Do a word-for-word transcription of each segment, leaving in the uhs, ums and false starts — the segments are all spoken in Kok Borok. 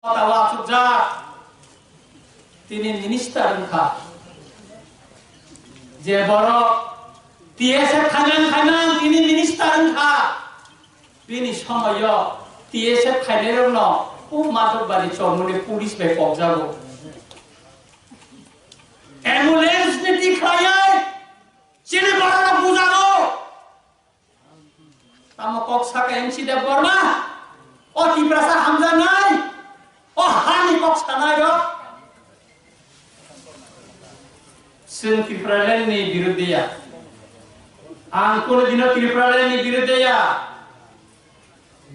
Kota o achukjak, tini minister wngkha. Je borok T S F khainang khainang tini minister wngkha. Bini somoyo T S F khainairokno o Madhobari chomoni police bai kokjago. Ambulance ni tikhlaiwi chini bororok bujago. Tamo kok saka M C Debbarma, o Tiprasa hamjaknai, o hani kok sanai rok. Chwng Tipraland ni birudde ya. Ang kono dino Tipraland ni birudde ya.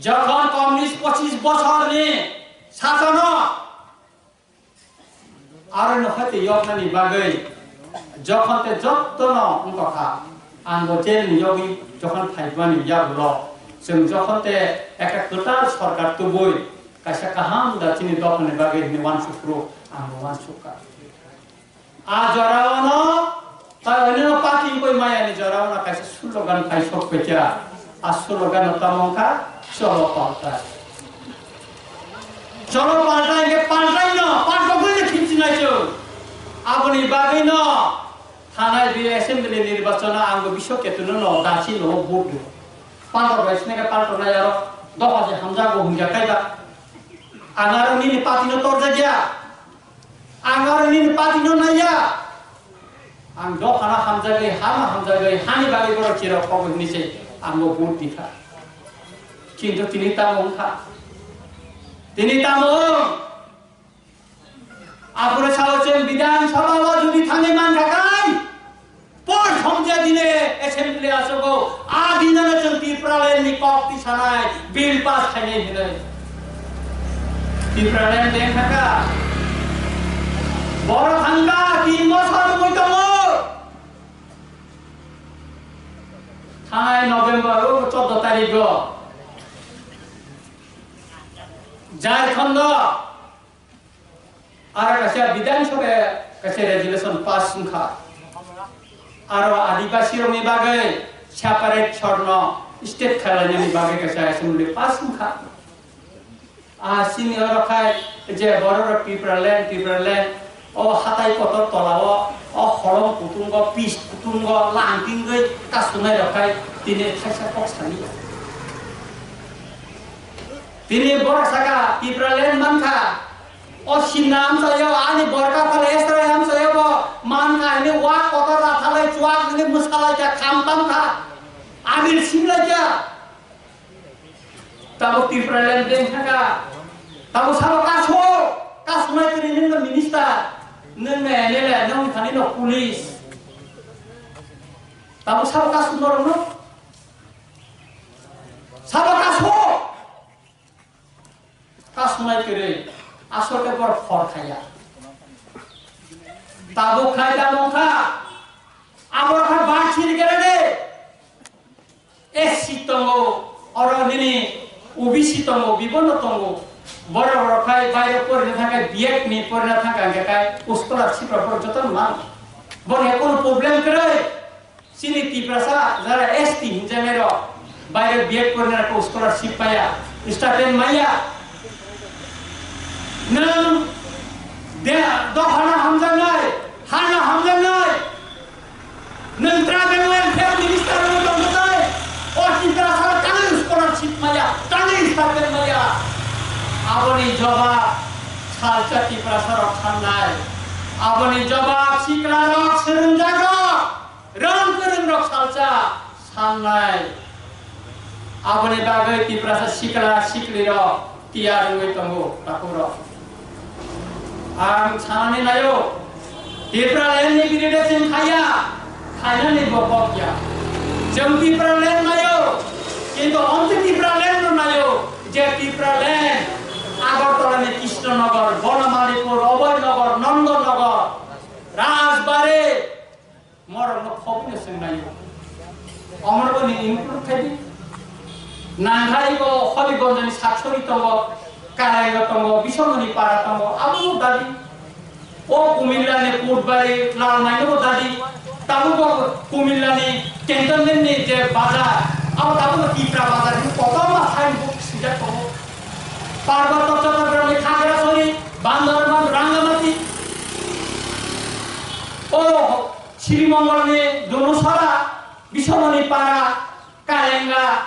Jokhon communist pochis bochor ni sasono Aro no hati yoknani bagwi, jokhon te jottono wngkha, ang bo jail ni yogwi jokhon phaimani yagulo, chwng jokhon te ekta kwtal sorkar tubui kaisa kaham da chini dophani bagwi hwnwi uansuk phuru ang bo uansuk kha. A jorao no Tai onino party koi maya ni jora ona kaisa slogan kai sok pekya. A slogan no tamo wngkha, "Cholo paltai." Cholo paltai ke paltai no, paltai koi no khimchi nai chwng. Aboni bagwi no thanai bi assembly nirbachon o ang bo bisok ketu no no dasi no vote do. Palto bai sne ke palto nai aro doha je hamjago hungya kai da. Ang aro nini party no torja gya. Ang aro nini party no naiya. Ang dophano hamjagwi, hama hamjagwi, hani bagwi borok chirok kok hwnwi se ang bo vote di kha. Kintu tini tamo wng kha? Tini tamo wng? Aphuru sao chwng Bidhan Sabha o jodi thangwi man kha kai, por thong je dine assembly asogo, a dinano chwng Tipraland ni kok tisanai, bill pass khainai hinwi. Tipraland deng thaka. Borok thangka tin bosor wngwi tongo. Thanai November o chordo tarikh o Jharkhand o aro kaisa Bidhan Sabha kaisa resolution pass wngkha. Aro Adibasi rokni bagwi separate sorno state khlainani bagwi kaisa assembly pass wngkha. Ah, sini oro khai je borok rok Tipraland, Tipraland, o hatai kotor tola o, o holong kutung o, pis kutung o, langting gwi kasunai rok khai tini thaisa kok sani. Tini borok saka Tipraland mankha, o sinna amchaio, ani borok kaphal esra amchaio bo mankha, hini wak kotor rathalai chuak hini mwsalai kha, kham tamkha, abil simlai kha. Tamo Tipraland deng thaka. Tamo sabo kaso, kaso mai tiri nung no minister, nung no M L A, nung thani no police. Tamo sabo kaso norok no. Sabo kaso. Kaso mai tiri. Asol ke bor khor khaya. Tabo khai tamo kha. Abo kha ba chiri gere de. S C tongo, oro nini O B C tongo, bibono tongo. Borok rok khai baire porina thangkhe B Ed ni porina thangkha hingkhe khai scholarship rok borok jotono mano. Borok hai kono problem kwrwi. Chini Tiprasa jara S T hinjaknai rok baire B Ed porina rok scholarship maya, stipend maya. Nwng de dophano hamjaknai, hano hamjaknai. Nwng tribal welfare minister wngwi tongkhe tei o Tiprasa tangwi scholarship maya, tangwi stipend maya. Aboni jobab salsa Tiprasa rok sannai. Aboni jobab sikla rok, swrwngjak rok, rang kwrwng rok salsa sannai. Aboni bagwi Tiprasa sikla sikli rok tiyar wngwi tongo, takhuk rok. Ang sanani naio, Tipraland ni biride chwng khaya, khainani bo kok ya. Chwng Tipraland naio, kintu omtwi Tipraland no naio, je Tipraland Agartala ni Krishnanagar, Bonomanipur, Abhoynagar, Nandanagar, Rajbari, Morokno khobwino swngnaio. Omono bo nini include khai di. Nangkhai bo Holigonjoni Saksori tongo, Karaio tongo, Bisongoni Para tongo, abo bo dadi. O Kumilla ni Putbari, Lalmaino bo dadi. Tabuk bo Kumilla ni cantonment ni je bazar, abo tabuk bo Tipra bazar hinwi kotorma sign board swijak tongo. Parbatya Chattogram ni Khagra Sri Mongolni Dunusara, Bisomoni Para, Kalenga,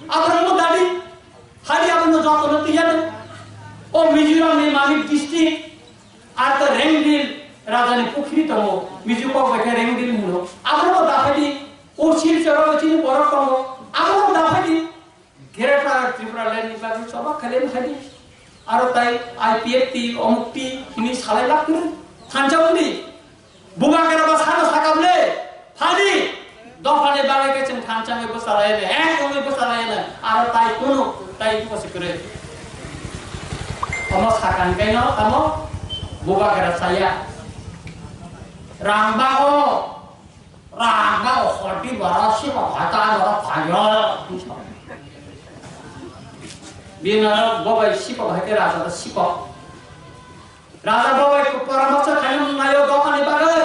aborokno dadi, hadi aborokno jotono tiyadi. O Mizoramni Mamit district, ar to Rengdil, Rajani Pukhri tongo, Mizo kok bai khe Rengdil hino. Aborokno daphadi, o Silcharo chini borok tongo, aborokno daphadi. Greater Tripura land ni bagwi choba khailai khaidi. Aro tai I P F T, omuk T, hini salai lak kwrwi. Thansa undi. Bubagra ba sano sakam le. Phadi. Dophani bagwi khe chwng thansa wngwi bwsa lai le. Ek wngwi bwsa lai le. Aro tai kunu. Tai kunu se kwrwi. Omo sakang kaino tamo. Bubagra saya. Rang ba o. Rang ba o hoti bara sipa bhata bara phayo. Bini aro bobai sipa bhai khe raja da sipa. Raja bobai ko poramorso khaina nayo dophani bagwi.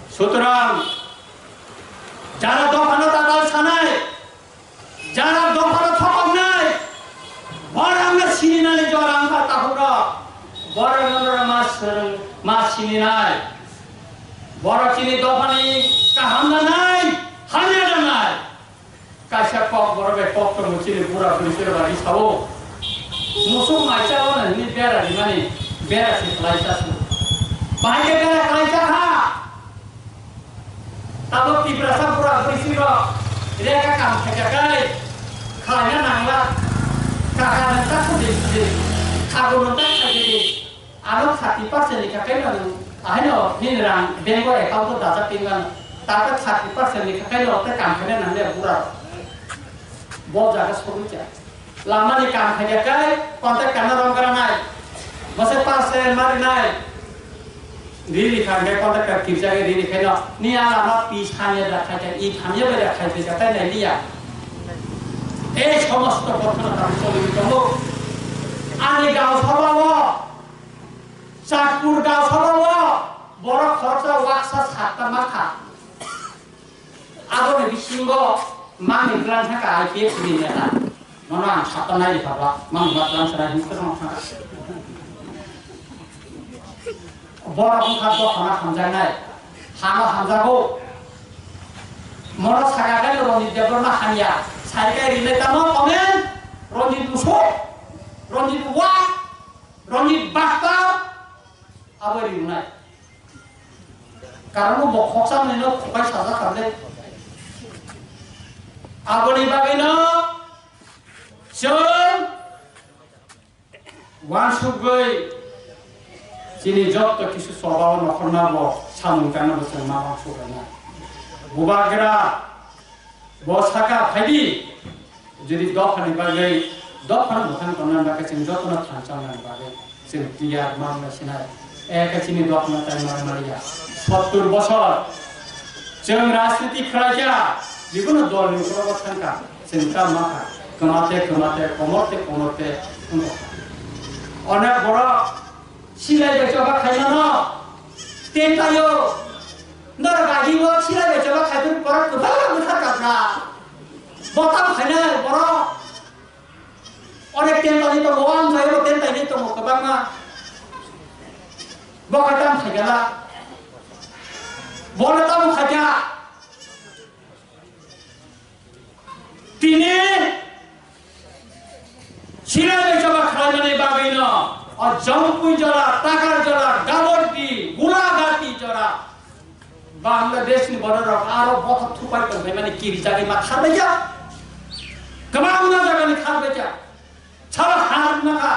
Sutrang jara dophano tatal sanai, jara dophano thokoknai, borokno sininani jora wngkha takhuk rok, borokno ma swrwng ma sininai, borok chini dophani kaham nanai, hamya nanai. Kaisa kok borok bai kok tongo chini bura bwrwi chwra bai sao. Musuk mai chao na hini bera rimani bera se khlai cha su. Bahai khe bera khlai cha kha. Tabo Tiprasa bura bwrwi chwra reka kam khaika kai khlaina nangla. Kaka nang ta khode khode. Khago nang ta khade. Ano thirty percent ni khakai no, ahai no nini rang bank o account o dajak tingma no. Tato thirty percent ni khakai no te kam khaina nang le bura. Bo jaga sorwi cha. Lama ni kam khaika kai contact kana rong kara nai. Mase percent mari nai. Riri khan kai contact ka kirja ke riri khaino. Ni ala ma pi sanya da khai kai, i khanya bai da khai kai kai nai liya. Ei somosto ghotona tamo choli tongo. Ani gao sabha o. Chakpur gao sabha o borok khoroksa waksa satta makha. Aboni bisingo mangni plan thaka I P F T ni neta. Mono ang satta nai pha ba, mangni ma plan sana hin kwthang thaka. Borok wngkha dophano hamjaknai, hano hamjago. Mono saka khe Ronjit Debbarma hamya, sai khe rinai tamo comment, Ronjit Usuk, Ronjit Wak, Ronjit Bakta, abo rinai. Karon bo khoksa mani no khokai sajak kha de. Aboni bagwi no chwng wansugwi chini jotto kisu choba o nokhorna bo samung tangna bo chwng ma wansugwi na. Bubagra bo saka phaidi. Jodi dophani bagwi, dophano bwkhani tongna bagwi chwng jotono thansa wngnani bagwi chwng tiyar ma wngna sinai. Eka chini dophano tai ma maliya. Sottur bosor chwng rajniti khlaikha, bibhinno dolni ukologo thangkha, chwng ta makha, kwmate kwmate, komorte komorte wngkha. Onek borok silai bai choba khaimano, tentayo, norok agi o silai bai choba khaibani borok kwbangma bwthar kakra. Bo tamo khainai borok. Onek tentalni tongo, o amchaio tentalni tongo kwbangma. Bo khe tamo khaikha la. Bono tamo khaikha. Tini silai bai choba khlaimani bagwino o Jampui jora, Takar jora, Gabordi, Gulagati jora. Bangladesh ni borok rok aro bothop thupai tong phai mani kiri jagwi ma kharbaikha. Kwbangma jaga ni kharbaikha. Sabo har ma kha.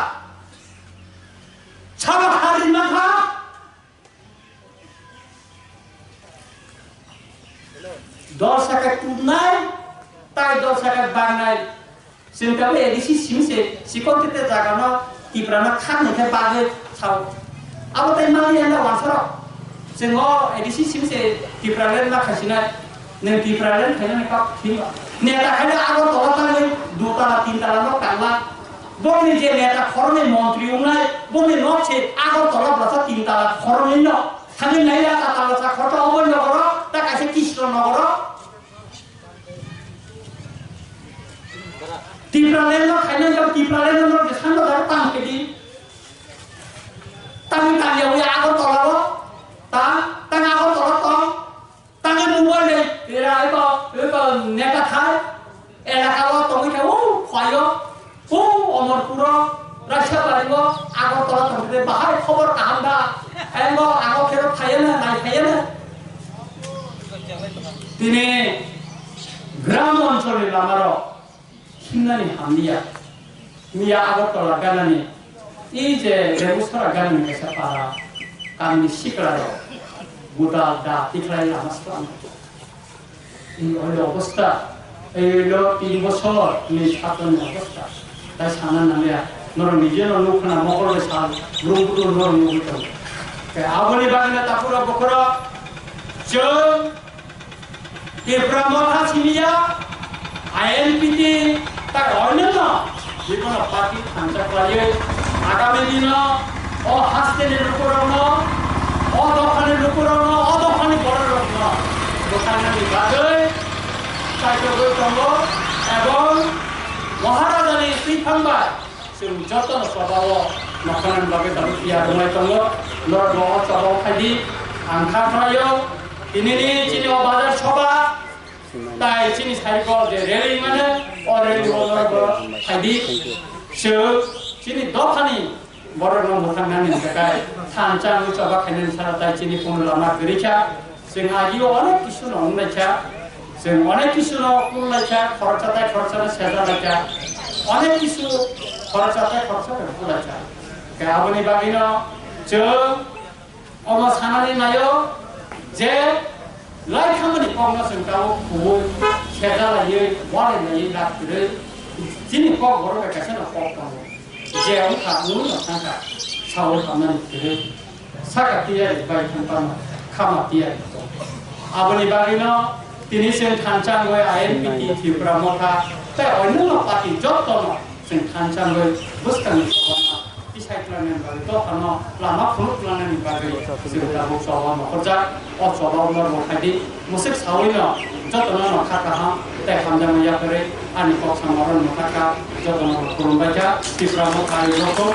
Sabo har ma kha. Dol saka tubnai, tai dol saka bangnai. Chwng tabuk A D C simi se, sikon tete jaga no, Tipra no khak ni khe bagwi sao. Abo tai mali anda wansaro. Chwng o A D C simi se Tipra land ma khaisinai. Nwng Tipra land khainani kok thima. Neta khaina abo tola tangwi, dutala, tintala no tangla. Bongni je neta khoroknwi montri wngnai, bongni nok se Agartala bwsa tintala khoroknwi no. Thangwi nai ya ta tala sa khoroksa obo nogoro, ta kaisa Kishno nogoro. Tipraland no khaina jok Tipraland no je sando jok tang kedi. Tang tang ya wi Agartala Omorpuro, Raisabari o, Agartala thangkhe bahai khobor kaham da. Engo ango khero phaiya na, nai phaiya na. Tini gram oncholni lamarok himnani hamliya. Miya Agartala ganani, i je Begusara ganani kaisa para, kamini siklarok, budal da tikhlai lama swkang. Ei oilo obostha, ei oilo tin bosor ni satoni obostha. Tai sana nangya, norok nije no nukha na mokol bai sal, brum brum norok nugwi tongo. Tei aboni bagwino takhurok bokhorok, chwng Tipra Motha simiya, I N P T, tai oinonno, jikunu party thansa khlaiwi, agami dino o hasteni lukurokno, o dophani lukurokno, o dophani bororokno bwkhanani bagwi chaitogwi tongo, ebong Maharajani swithang bai chwng jotono chobao nokhanani bagwi tabuk phiya rwmai tongo, norokbo o chobao phaidi, ang kha khlaio, tinini chini o bazar soba, tai chini cycle je rally mane, o rally o norok bo phaidi. Chwng chini dophani borokno mwthangnani hwnkhe kai thansa wngwi choba khainani sara tai chini kuno lama kwrwi kha. Chwng agio onek kisu no wnglaikha. Chwng onek kisu no kullaikha, khoroksa tai khoroksa no sejalaikha. Onek kisu khoroksa tai khoroksa no kullaikha. Khe aboni bagwino chwng Omo sanani naio je lai khamani kokno chwng tabuk kubui sejalaiwi, walailaiwi dak kwrwi chini kok borok bai kaisa no kok tongo. Je wngkha, wngwi no thangkha, saui hamnani kwrwi. Saka tiyari bai thangpano khama tiyari tongo. Aboni bagwino tini chwng thansa wngwi I N P T Tripura Motha tei onno party jottono chwng thansa wngwi bwskangni kobangma tisai khlainani bagwi, dophano lama phunuk khlainani bagwi chwng tabuk choba mokhorjak. O choba wngma rwkhaidi, mwswk sawino jotono no kha kaham tei hamjakma yakarwi ani kok samarok mwthakha, jotono bo khulumbaikha. Tipra Motha ni rokho.